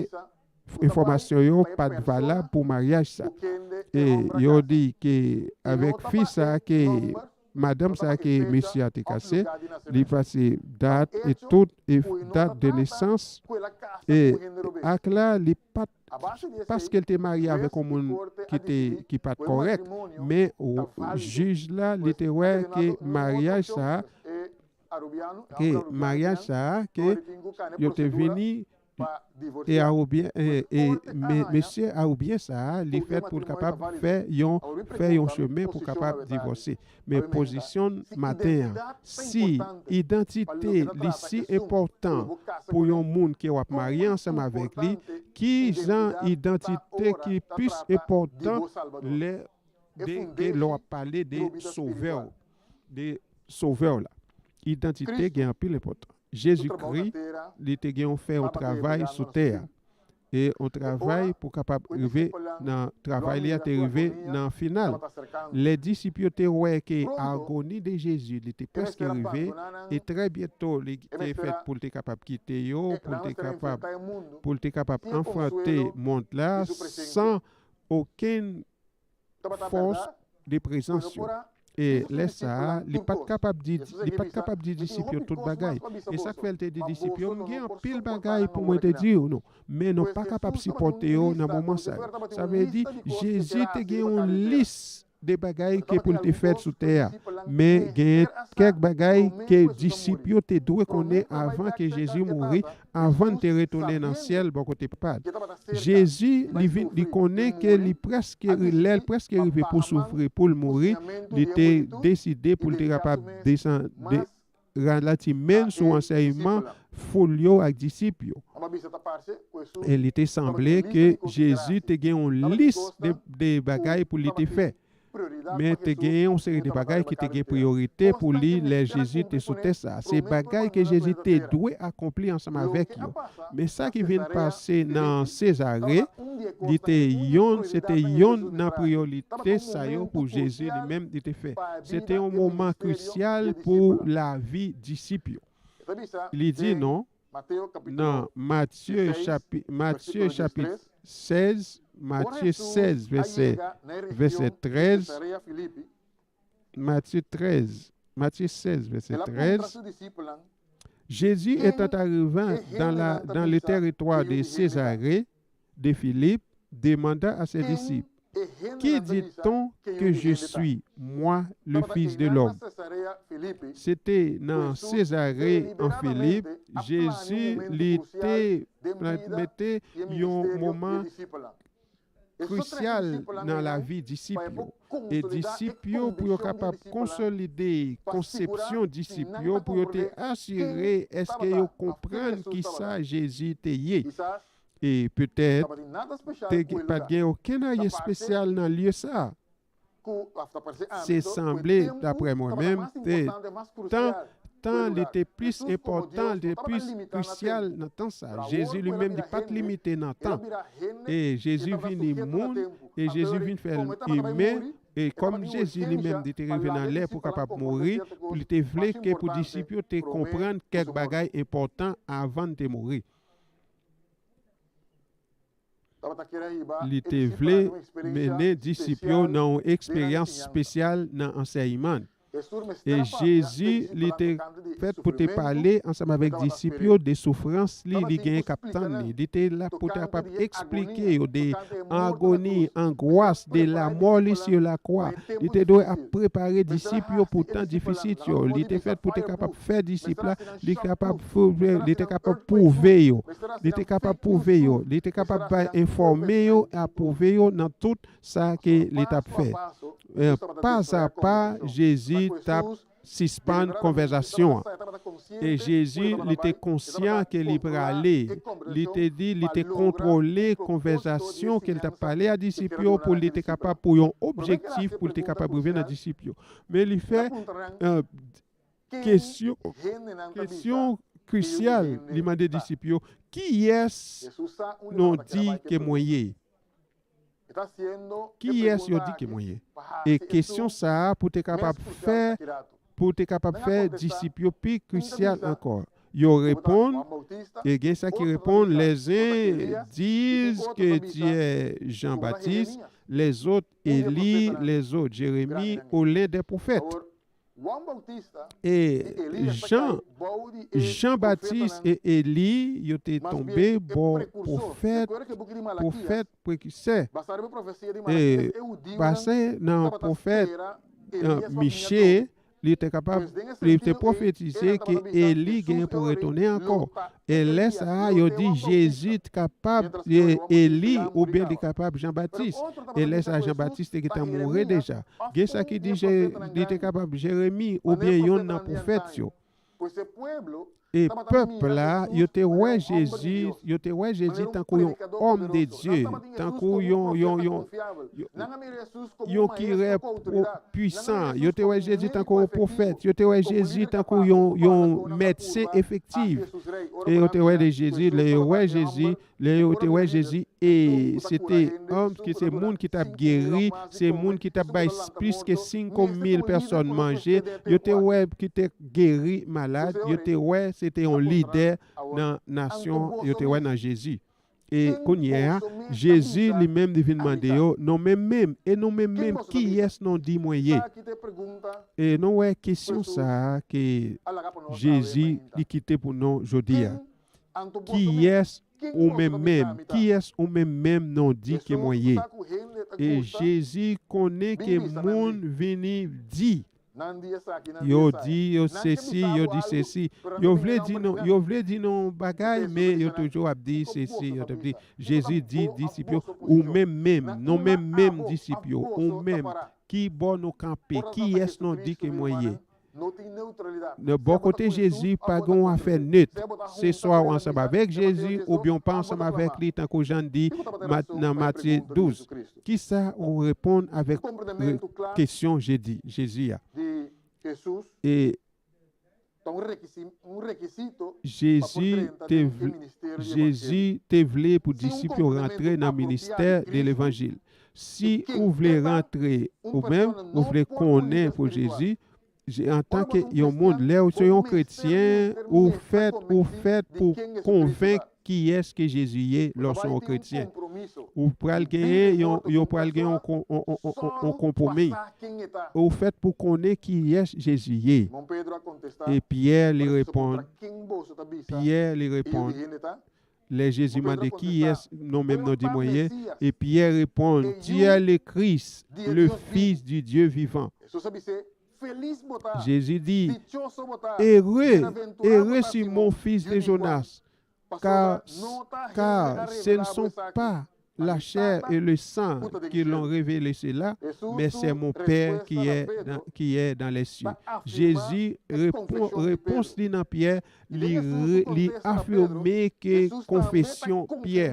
enfòmasyon yo pa t valab pou maryaj sa. E yo di ke avèk fi sa ke madanm sa ke mesye a te kase, li pase dat e tout, e dat de nesans, e ak la, li pa t, paske l te marye avèk yon moun ki te, ki pa t kòrèk, men jij la, li te wè ke maryaj sa, ke maryaj sa, ke yo te vini, e Awoubyen, e, e me-, mesye Awoubyen sa a, li fèt pou l kapab fè yon, fè yon chemen pou kapab divòse. Men pozisyon maten an, si idantite li si enpòtan pou yon moun ke w ap marye ansanm avèk li, ki jan idantite ki plis enpòtan lè de, ke lè w ap pale de sovè w, de sovè w la? Idantite gen anpil enpòtans. Jezikri, li te gen yon, fè yon travay sou tè a. E yon travay pou kapab rive nan, travay li a te rive nan final. Lè disip yo te wè ke agoni de Jezi, li te prèske rive, e trè byento, li te fèt pou l te kapab kite yo, pou l te kapab, pou l te kapab anfwonte mond la san okenn fòs de prezans yo. E lè sa a, li pa t kapab di, li pa t kapab di disip yo tout bagay. E sa k fè l te di disip yo, "M gen anpil bagay pou mwen te di yo, non. Men nou pa kapab sipòte yo nan moman sa yo." Sa vle di, Jezi te gen yon lis de bagay ke pou l te fè sou tè a. Men gen kèk bagay ke disip yo te dwe konnen avan ke Jezi mouri, avan l te retounen nan syèl bò kote Papa l. Jezi, li vin, li konnen ke li prèske, lè l prèske rive pou soufri, pou l mouri, li te deside pou l te kapab desann, de, ralenti men l sou ansèyman foul yo ak disip yo. E li te sanble ke Jezi te gen yon lis de, de bagay pou li te fè. Men te gen yon seri de bagay ki te gen priyorite pou li lè Jezi te sou tè sa a. Se bagay ke Jezi te dwe akonpli ansanm avèk yo. Men sa ki vin pase nan Sezare, li te yonn, se te yonn nan priyorite sa yo pou Jezi li menm li te fè. Se te yon moman krisyal pou lavi disip yo. Li di non, nan Matye chapi-, Matye chapit sèz, Matye sèz, vèsè, vèsè trèz, Matye trèz, Matye sèz, vèsè trèz. Jésus étant arrivé dans la, dans le territoire de Césarée de Philippe, demanda à ses disciples, qui dit-on que je suis, moi, le Fils de l'homme? Se te nan Césarée en Philippe, Jésus li te mete yon moman krisyal nan lavi disip yo. E disip yo, pou yo kapab konsolide konsepsyon disip yo, pou yo te asire èske yo konprann ki sa Jezi te ye. E petèt, te, pa t gen okenn ayen espesyal nan lye sa a. Se sanble, daprè mwen menm, te tan, tan li te plis enpòtan, li te plis krisyal nan tan sa. Jezi li menm, li pa t limite nan tan. E Jezi vini moun, e Jezi vin fè l imen, e kòm Jezi li menm, li te rive nan lè pou kapab mouri, li te vle ke pou disip yo te konprann kèk bagay enpòtan avan l te mouri. Li te vle mennen disip yo nan yon eksperyans espesyal nan ansèyman. E Jezi, li te fèt pou te pale ansanm avèk disip yo de soufrans li, li genyen k ap tann li. Li te la pou te kapab eksplike yo de agoni, angwas, de lamò li sur la croix. Li te dwe ap prepare disip yo pou tan difisil yo. Li te fèt pou te kapab fè disip la, li kapab fè, li te kapab pwouve yo. Li te kapab pwouve yo. Li te kapab bay, enfòme yo, apwouve yo nan tout sa ke li t ap fè. E, pa a pa, Jezi t ap sispann konvèsasyon an. E Jezi, li te konsyan ke li prale. Li te di, li te kontwole konvèsasyon ke l t ap pale a disip yo pou li te kapab, pou yon objektif, pou li te kapab rive nan disip yo. Men li fè, e, kesyon, kesyon krisyal, li mande disip yo, kiyès nou di ke mwen ye? Kiyès yo di ke mwen ye? E kesyon sa a pou te kapab fè, pou te kapab fè disip yo pi krisyal ankò. Yo reponn, e gen sa ki reponn, les uns disent que tu es Jean-Baptiste, les autres Élie, les autres Jérémie ou l'un des prophètes. E Jan, Jan Batis e Eli, yo te tonbe bò pwofèt, pwofèt prekisè. E pase nan pwofèt, e, Miche, li te kapab, li te pwofetize ke Eli gen pou retounen ankò. E lè sa a, yo di Jezi t kapab, e, Eli, oubyen li kapab Jan Batis. E lè sa a, Jan Batis te gentan mouri deja. Gen sa ki di Je-, li te kapab Jeremi oubyen yonn nan pwofèt yo. E pèp la, yo te wè Jezi, yo te wè Jezi tankou yon òm de Dye, tankou yon, yon, yon, yon, yon kirè pwisan. Yo te wè Jezi tankou yon pwofèt. Yo te wè Jezi tankou yon, yon medsen efektif. E yo te wè de Jezi, lè yo wè Jezi, lè yo te wè Jezi, e se te òm ki se moun ki t ap geri, se moun ki t ap bay s-, plis ke senk mil pèsòn manje, yo te wè ki te geri malad, yo te wè se te yon lidè nan nasyon, yo te wè nan Jezi. E kounye a, Jezi li menm li vin mande yo, nou menm menm, e nou menm menm, kiyès nou di mwen ye? E nou wè kesyon sa a ke Jezi li kite pou nou jodi a. Kiyès ou menm menm? Kiyès ou menm menm nou di ke mwen ye? E Jezi konnen ke moun vini di. Yo di, yo sesi, yo di sesi. Yo vle di nou, yo vle di nou bagay, men yo toujou ap di sesi, yo t ap di. Jezi di disip yo, ou menm menm, nou menm menm disip yo, ou menm, ki bò nou kanpe, kiyès nou di ke mwen ye? Nan bò kote Jezi, pa gen yon afè net. Se swa w ansanm avèk Jezi oubyen w pa ansanm avèk li, tankou Jan di Mat-, nan Matye douz. Kisa ou reponn avèk re-, kesyon Jezi, Jezi a? E Jezi te vle, Jezi te vle pou disip yo rantre nan ministè de levanjil. Si ou vle rantre, ou menm, ou vle konnen pou Jezi, je-, antanke yon moun, lè ou se yon kretyen, ou fèt, ou fèt pou konvenk kiyès ke Jezi ye lè w se yon kretyen. Ou pral genyen yon, yon pral gen yon, kon- yon, yon, yon, yon, yon konpwomi. Ou fèt pou konnen kiyès Jezi ye. E Pyè li reponn, Pyè li reponn, lè Jezi mande, "Kiyès nou menm nou di mwen ye?" E Pyè reponn, "Tu es le Christ, le Fils du Dieu vivant." Jezi di, "Ere, ere Simon, fis de Jonas, car, car ce ne sont pas la chair et le sang qui l'ont révélé cela, mais c'est mon Père qui est dans, qui est dans les cieux." Jezi, repon- repons li nan Pyè, li, re- li afime ke konfesyon Pyè.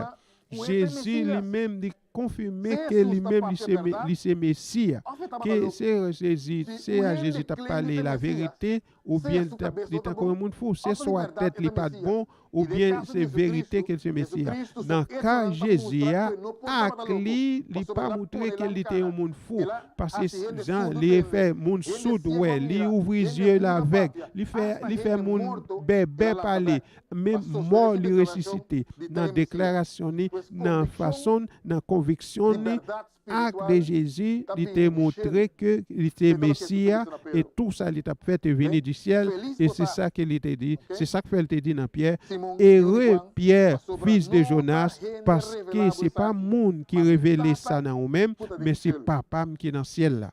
Jezi li menm li konfime ke li menm li se, me- li se Mesi a. Ke se Jezi, se a Jezi t ap pale laverite, oubyen li t ap- li tankou yon moun fou. Se swa tèt li pa t bon, oubyen se verite ke l se Mesi a. Nan ka Jezi a, ak li, li pa montre ke li te yon moun fou. Paske jan li fè moun soud wè, li ouvri zye lavèg, li fè, li fè moun bèbè pale, menm mò li resisite. Nan deklarasyon li, nan fason, nan konviksyon li, ak de Jezi, li te montre ke li te Mesi a, e tou sa li t ap fè te vini di syèl, e se sa ke li te di, se sa k fè l te di nan Pyè, "Ere Pyè, fis de Jonas, paske se pa moun ki revele sa nan ou menm, men se Papa m ki nan syèl la."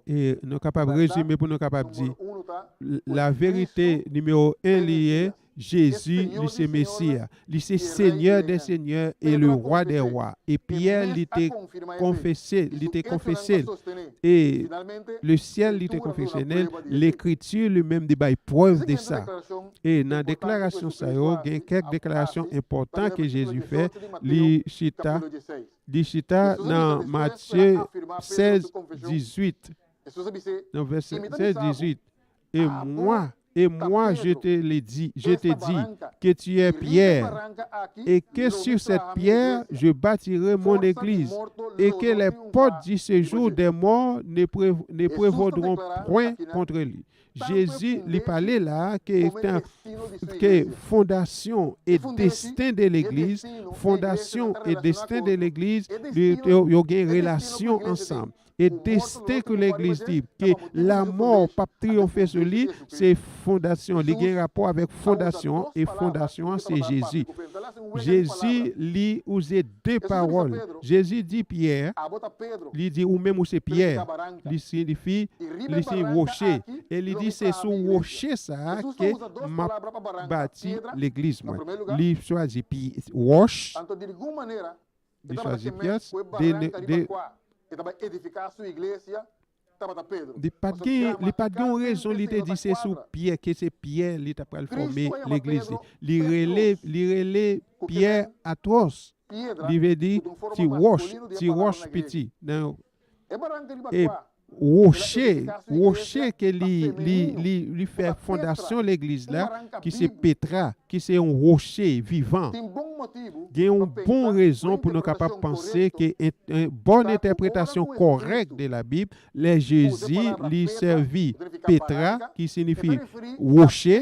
E nou kapab rezime pou nou kapab di, l- laverite nimewo en li ye, Jezi, li se Mesi a. Li se Senyè dè senyè e le Wa dè wa. E Pyè, li te konfese, li te konfese l. E le syèl, li te konfese l. Lekriti, li menm, li bay prèv de sa. E nan deklarasyon sa yo, gen kèk deklarasyon enpòtan ke Jezi fè. Li chita, li chita nan Matye sèz, dizuit. Nan vèsè sèz, dizuit. Et moi, et moi, je te le dis, je te dis que tu es pierre, et que sur cette pierre, je bâtirai mon église, et que les portes du séjour des morts ne pré- ne prévaudront point contre lui. Jezi, li pale la, ke, ke fondasyon e desten de legliz, fondasyon e desten de legliz, yo, yo gen relasyon ansanm. E desten ke legliz li, ke lanmò p ap triyonfe sou li, se fondasyon. Li gen rapò avèk fondasyon an, e fondasyon an se Jezi. Jezi, li uze de pawòl. Jezi di Pyè, li di, "Ou menm ou se Pyè." Li siyifi, li siyifi woche. E li di, "Se sou woche sa a ke m ap bati legliz mwen." Li chwazi pi- wòch, li chwazi pyès, de, de, li pa t gen, li pa t gen yon rezon li te di se sou Pyè, ke se Pyè li t ap pral fòme legliz li. Li rele, li rele Pyè Atwòs. Li vle di ti wòch, ti wòch piti. Nan, e woche, woche ke li, li, li, li fè fondasyon legliz la, ki se Petra, ki se yon woche vivan. Gen yon bon rezon pou nou kapab panse ke en, en bon entèpretasyon kòrèk de la Bib, lè Jezi, li sèvi Petra, ki siyifi woche,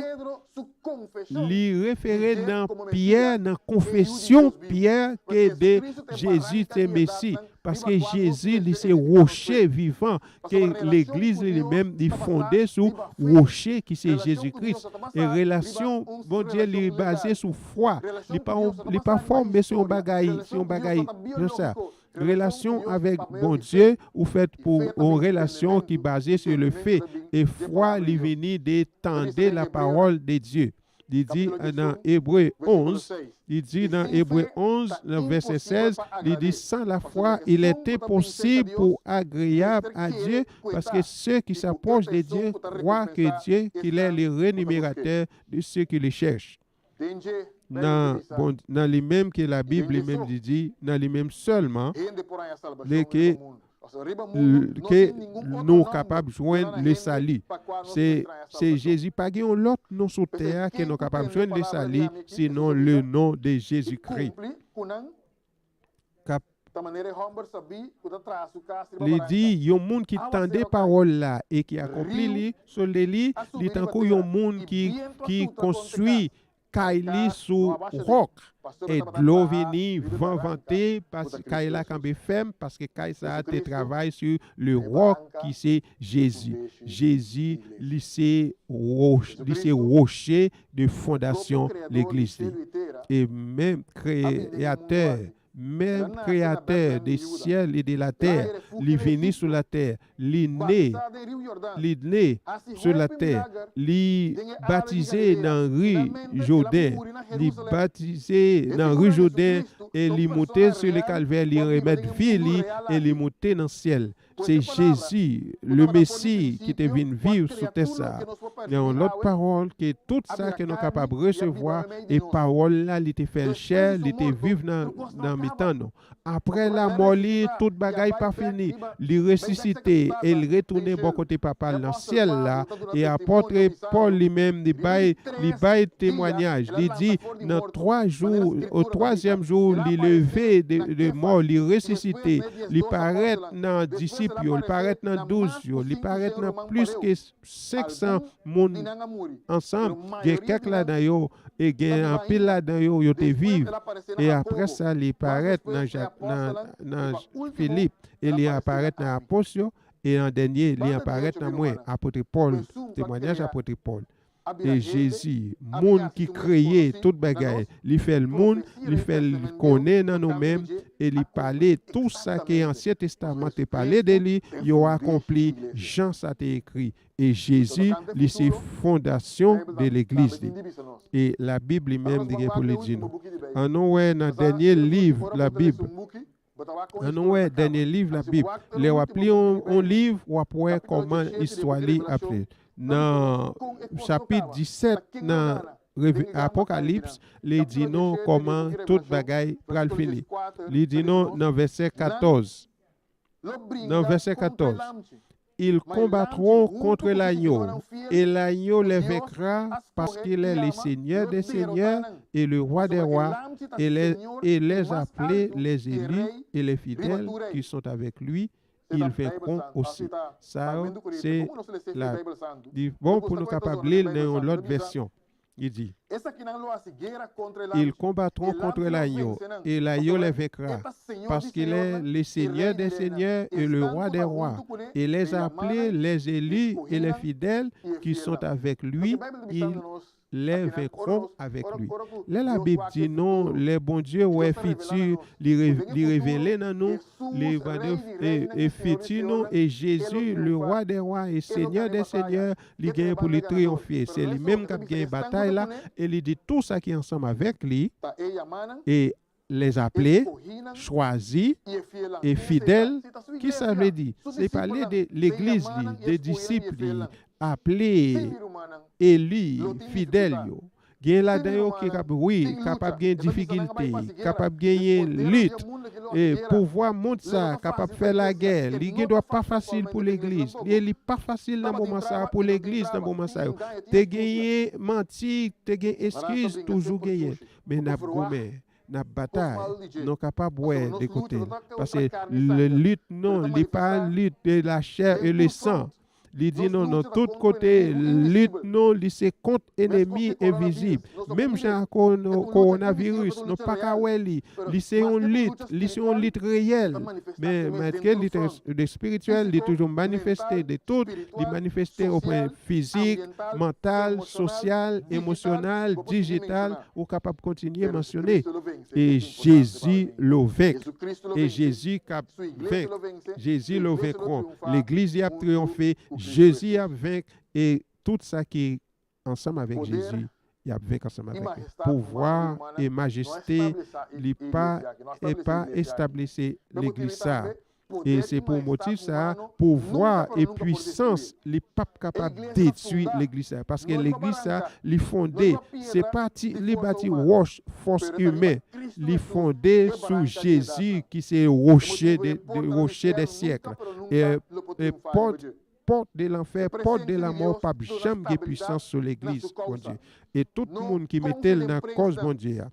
li refere nan Pyè, nan konfesyon Pyè, ke de Jezi te Mesi. Paske Jezi, li se woche vivan, ke legliz li, li menm, li fonde sou woche ki se Jezi Kris. E relasyon Bondye, li baze sou fwa. Li pa, li pa fòme sou yon bagay, sou yon bagay konsa. Relasyon avèk Bondye, ou fèt pou yon relasyon ki baze sur le fait. E fwa, li vini de tande la parole de Dieu. Li di, euh, nan Ebre onz, li di nan Ebre onz, nan vèsè sèz, li di, "Sans la foi, il est impossible pour agréable à Dieu, parce que ceux qui s'approchent de Dieu croient que Dieu, qu'il est le rémunérateur de ceux qui le cherchent." Nan, bon, nan li menm ke Labib li menm li di, nan li menm sèlman, le ke l- ke nou kapab jwenn le sali. Se, se Jezi, pa gen yon lòt non sou tè a ke nou kapab jwenn le sali, sinon le non de Jezikri. K ap, li di, yon moun ki tande pawòl la e ki akonpli li, solde li, li tankou yon moun ki, ki konstwi kay li sou wòk. E dlo vini, van vante, pas kay la kanpe fèm, paske kay sa a te travay sou le wòk ki se Jezi. Jezi, li se woch, li se woche de fondasyon legliz li. E menm kreyatè, menm kreyatè de syèl e de latè, li vini sou latè, li ne, li ne sou latè, li batize nan ri Jouden, li batize nan ri Jouden, e li moute sou le kalvè, li remèt vi li, e li moute nan syèl. Se Jezi, le Mesi, ki te vin viv sou tè sa a. Nan yon lòt pawòl, ke tout sa ke nou kapab resevwa, e pawòl la, li te fè l chè, li te viv nan, nan mitan nou. Apre lanmò li, tout bagay pa fini. Li resisite e li retounen bò kote Papa l nan syèl la. E apòt Pòl li menm, li bay, li bay temwanyaj. Li di, nan twa jou, o twazyèm jou, li leve de, de mò, li resisite. Li parèt nan disip yo, li parèt nan douz yo, li parèt nan plis ke senk san moun ansanm. Gen kèk ladan yo, e gen anpil ladan yo, yo te viv. E apre sa, li parèt nan, nan, nan Filip, e li aparèt nan apòs yo, e an dènye, li aparèt nan mwen, apot Pòl, temwanyaj apot Pòl. E Jezi, moun ki kreye tout bagay, li fè l moun, li fè l konnen nan nou menm, e li pale tou sa ke Ansyen Testaman te pale de li, yo akonpli jan sa te ekri. E Jezi, li se fondasyon de legliz li. E Labib li menm, li gen pou li di nou. Ann nou wè nan dènye liv Labib. Ann nou wè dènye liv Labib. Lè w ap li yon, yon liv, w ap wè kòman istwa li ap fèt. Nan chapit disèt, nan Reve-, Apokalips, li di nou kòman tout bagay pral fini. Li di nou nan vèsè katòz. Nan vèsè katòz, ils combattront contre l'agneau, et l'agneau les vaincra, parce qu'il est le Seigneur des seigneurs et le Roi des rois, et les, et les appelés, les élus et les fidèles qui sont avec lui, ils vaincront aussi. Sa yo, se la, li bon pou nou kapab li l nan yon lòt vèsyon. Li di, ils combattront contre l'agneau, et l'agneau les vaincra, parce qu'il est le Seigneur des seigneurs et le Roi des rois, et les appelés, les élus et les fidèles qui sont avec lui, ils les vaincront avec lui. Lè Labib di nou, lè Bondye wè fiti, li re-, li revele nan nou, li va de, e, e fiti nou, e Jezi, le Roi des rois et Seigneur des seigneurs, li genyen pou li triyonfe. Se li menm k ap genyen batay la, e li di tou sa ki ansanm avèk li, e les appelés, chwazi, e fidèl. Ki sa vle di? Li pale de legliz li, de disip li, aple, eli, fidèl yo. Gen ladan yo ki kap, wi, kapab gen difikilte, kapab genyen lit. E pouvwa mond sa kapab fè lagè. Li gen dwa pa fasil pou legliz. E li pa fasil nan moman sa pou legliz nan moman sa yo. Te genyen manti, te gen eskiz, toujou genyen. Men n ap goumen, n ap batay. Nou kapab wè de kote l. Paske le lit non, li pa lit de la chair et le sang. Li di nou, nan tout kote, lit nou, li se kont enemi envizib. Menm jan ak kowono-, kowonaviris, nou pa ka wè li. Li se yon lit, li se yon lit reyèl. Men, malgre lit es-, espirityèl, li toujou manifeste de tout, li manifeste o pwen fizik, mantal, sosyal, emosyonal, dijital, ou kapab kontinye mansyone. E Jezi lo venk. E Jezi k ap venk. Jezi lo venkwon. Legliz li ap triyonfe. Jezi ap venk. E tout sa ki ansanm avèk Jezi, y ap venk ansanm avèk li. Pouvwa e majeste li pa, e pa establise legliz sa. E se pou motif sa, pouvwa e pwisans li p ap kapab detwi legliz sa. Paske legliz sa, li fonde, se pa ti, li pa ti wòch fòs imen. Li fonde sou Jezi ki se roche de, de, roche de syèk. E, e pòt pòt de lanfè, pòt de lanmò p ap janm gen pwisans sou legliz Bondye. E tout moun ki mete l nan kòz Bondye a.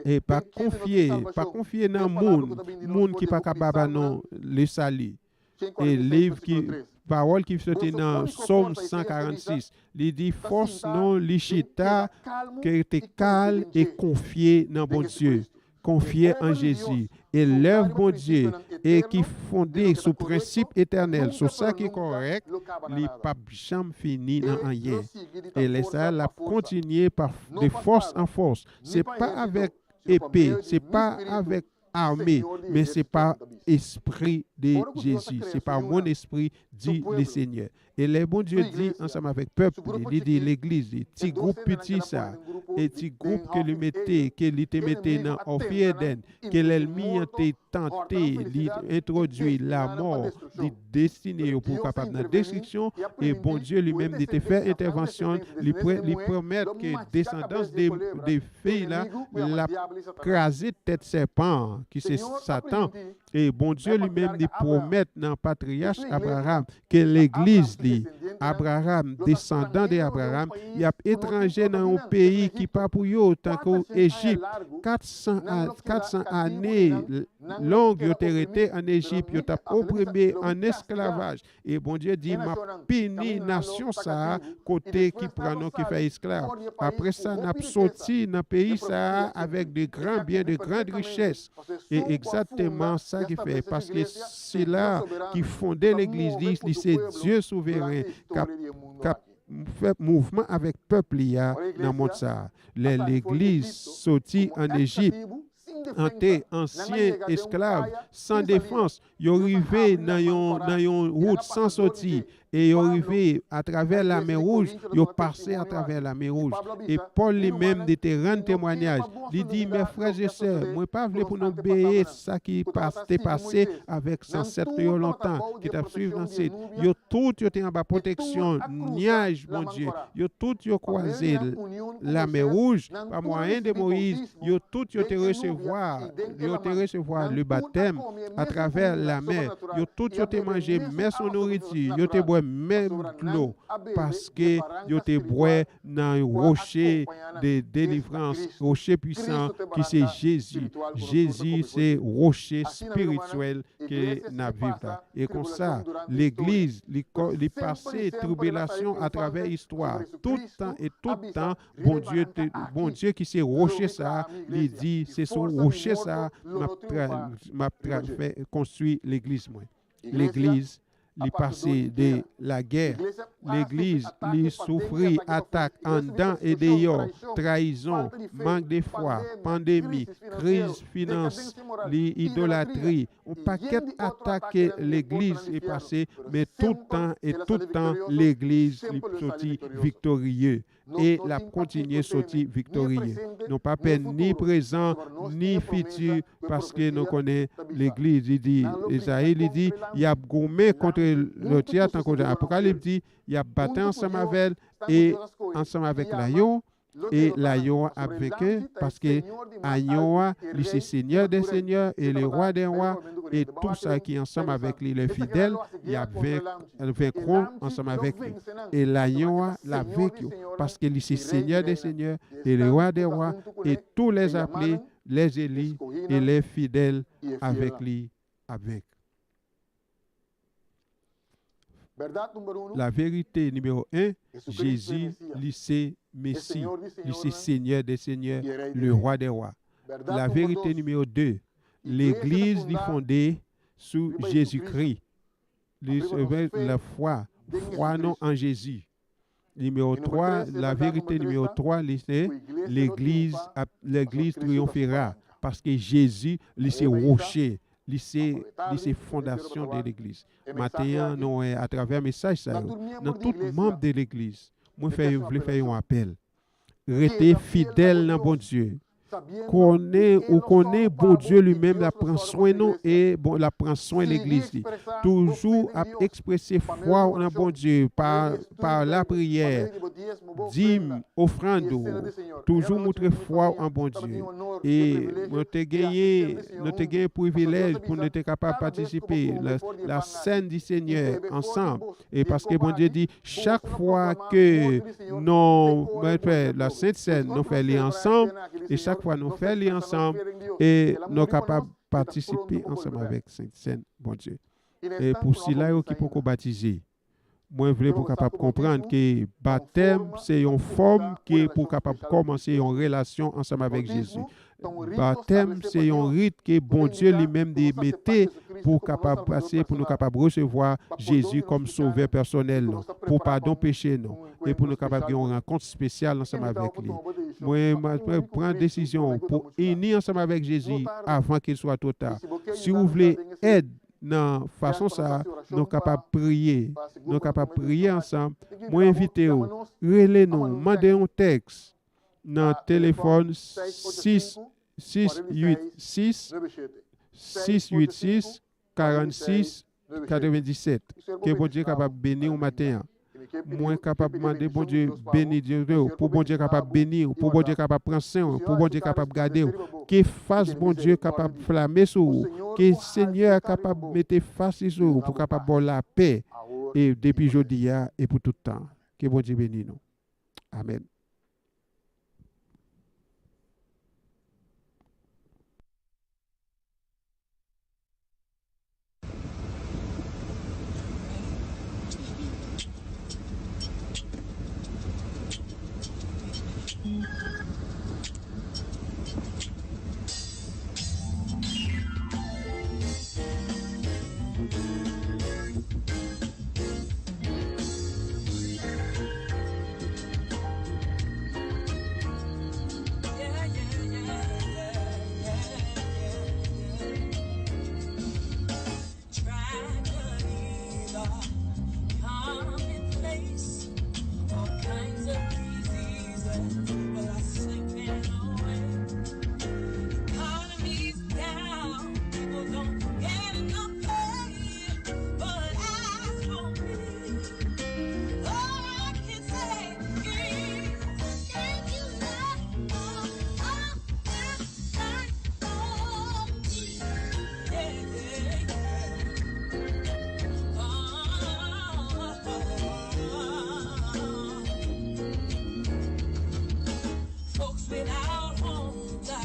E pa konfye, pa konfye nan moun, moun ki pa ka ba ba nou le sali. E liv ki, pawòl ki soti nan Sòm san karannsis. Li di, fòs nou, li chita, ke te kal e konfye nan Bondye, konfye an Jezi. E lèv Bondye, e ki fonde sou prensip etènèl, sou sa ki kòrèk, li p ap janm fini nan anyen. E lè sa a, l ap kontinye pa, de fòs an fòs. Se pa avèk epe, se pa avèk ame, men se pa espri de Jezi, se pa mon espri, di le Senyè. E lè Bondye di ansanm avèk pèp li, li di legliz li, ti gwoup piti sa, e ti gwoup ke li mete, ke li te mete nan Òfi Edenn, ke lènmi an te tante, li entwodui lamò, li destine yo pou kapab nan destriksyon, e Bondye li menm li te fè entèvansyon, li, pre, li pwomèt ke desandans de, de fi la, l ap kraze tèt sèpan an, ki se Satan. E Bondye li menm li pwomèt nan patriyach Abraham ke legliz li, Abraham, desandan de Abraham, y ap etranje nan yon peyi ki pa pou yo, tankou Ejip. Kat san a, kat san ane long yo te rete ann Ejip, yo t ap oprime ann esklavaj. E Bondye di, m ap pini nasyon sa a kote ki pran nou ki fè esklav. Apre sa, n ap soti nan peyi sa a avèk de gran byen, de gran richès. E egzakteman sa ki fè, paske sila ki fonde legliz li, li se Dye souveren k ap, k ap fè mouvman avèk pèp li a nan mond sa a. Lè legliz soti ann Ejip, ante ansyen esklav, san defans, yo rive nan yon, nan yon wout san soti, e yo rive atravè Lamè Wouj, yo pase atravè Lamè Wouj. E Pòl li menm, li te rann temwanyaj. Li di, mè frè e sè, mwen pa vle pou nou bliye sa ki pas, te pase avèk zansèt nou yo lontan, ki t ap swiv nan sit. Yo tout yo te anba pwoteksyon nyaj Bondye. Yo tout yo kwaze Lamè Wouj pa mwayen de Moyiz. Yo tout yo te resevwa, yo te resevwa le batèm atravè lamè. Yo tout yo te manje menm nouriti, yo te bwè menm dlo, paske yo te bwè nan woche de delivrans, woche pwisan ki se Jezi. Jezi se woche espirityèl ke n ap viv la. E konsa, legliz, li, ko- li pase tribilasyon atravè istwa. Tout tan e tout tan, Bondye, te, Bondye ki se woche sa a, li di, se sou woche sa a, m ap tra, m ap tra, fè, konstwi legliz mwen. Legliz, li pase de lagè. Legliz, li soufri atak anndan e deyò, trayizon, mank de fwa, pandemi, kriz finans, li idolatri, yon pakèt atak ke legliz e pase, men tout tan e tout tan legliz li soti viktoriye. E l ap kontinye soti viktoriye. Nou pa pè ni prezan, ni fiti, paske nou konnen legliz, li di, Ezayi, li di, y ap goumen kont lòt ya, tankou Apokalips di, y ap batay ansanm avè l, e ansanm avèk layon, e layon an ap venke, paske ayon an, li se Senyè dè senyè e le wa dè wa, e tou sa ki ansanm avèk li, le fidèl, y ap venk, venkront ansanm avèk li. E layon an, l ap venk yo, paske li se Senyè dè senyè e le wa dè wa, e tou lè aple, lè eli e le fidèl avèk li ap venk. Laverite nimewo en, Jezi, li se Mesi, li se Senyè dè senyè, le wa dè wa. Laverite nimewo de, legliz li fonde sou Jezikri. Li se lafwa, fwa nou an Jezi. Nimewo twa, laverite nimewo twa, li se legliz, ap- legliz triyonfera, paske Jezi, li se woche, li se, li se fondasyon de legliz. Maten an, nou wè atravè mesaj sa yo, nan tout manm de legliz, mwen fè, vle fè yon apèl. Rete fidèl nan Bondye. Konnen, ou konnen Bondye li menm l ap pran swen nou e bon, l ap pran swen legliz li. Toujou ap eksprese fwa w nan Bondye pa, pa lapriyè, dim, ofrann ou. Toujou moutre fwa w an Bondye. E nou te genyen, nou te genyen privilèj pou nou te kapab patisipe la, la sèn di Senyè ansanm. E paske Bondye di, chak fwa ke nou, mwen fè la Sent Sèn, nou fè li ansanm, e chak fwa nou fè li ansanm, e nou kapab patisipe ansanm avèk Sent Sèn Bondye. E pou sila yo ki poko batize, Mwen vle pou w kapab konprann ke batèm se yon fòm ke pou w kapab kòmanse yon relasyon ansanm avèk Jezi. Batèm se yon rit ke Bondye li menm li mete pou w kapab pase, pou nou kapab resevwa Jezi kòm Sovè pèsonèl nou, pou padon peche nou, e pou nou kapab gen yon rankont espesyal ansanm avèk li. Mwen, mwen pran desizyon pou ini ansanm avèk Jezi avan ke l swa twò ta. Si w vle èd nan fason sa a, nou kapab priye. Nou kapab priye ansanm. Mwen envite w, rele nou, mande yon tèks nan telefòn sis, sis uit sis, sis uit sis, karannsis, katrevendisèt. Ke Bondye kapab beni w maten an. Mwen kapab mande Bondye beni w, pou Bondye kapab beni w, pou Bondye kapab pran swen w, pou Bondye kapab gade w. Ke fas Bondye kapab flame sou ou. Ke Senyè a kapab mete fas li sou ou pou kapab ba w lapè. E depi jodi a e pou tout tan. Ke Bondye beni nou. Amèn. Tragedies are commonplace. All kinds of diseases, people are slipping away. Economy's down, people don't get enough pay. But as for me, all I can say is thank you, Lord, for all you've done for me. Yeah, yeah, yeah. Oh, oh, oh, oh. Folks without homes are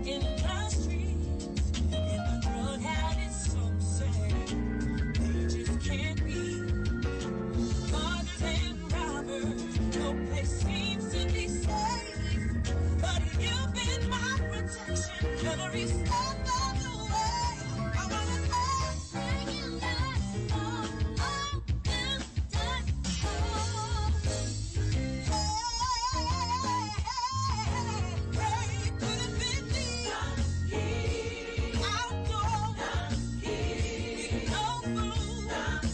in the streets, and the drug habits so sad, they just can't be. Muggers and robbers, no place seems to be safe. But you've been my protection every step of the way. I wanna thank you, God, for all you've done for me. Hey, hey, hey, hey, hey, could have been me. I don't know. We know who. We know the Lord.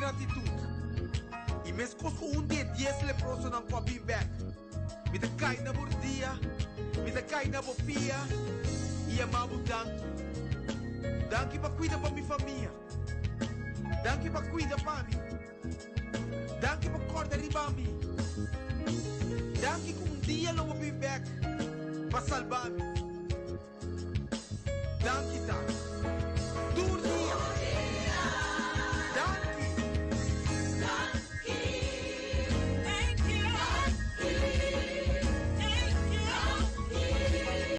gratitut. Y meskos ku un de dies leproso nan kò bin bèk. Mi te kai na burdia, mi te kai na bopia, y amabu danki. Danki pa kuida pa mi famia. Danki pa kuida pa mi. Danki pa korda riba mi. Danki ku un dia lo bo bin bèk pa salba mi. Danki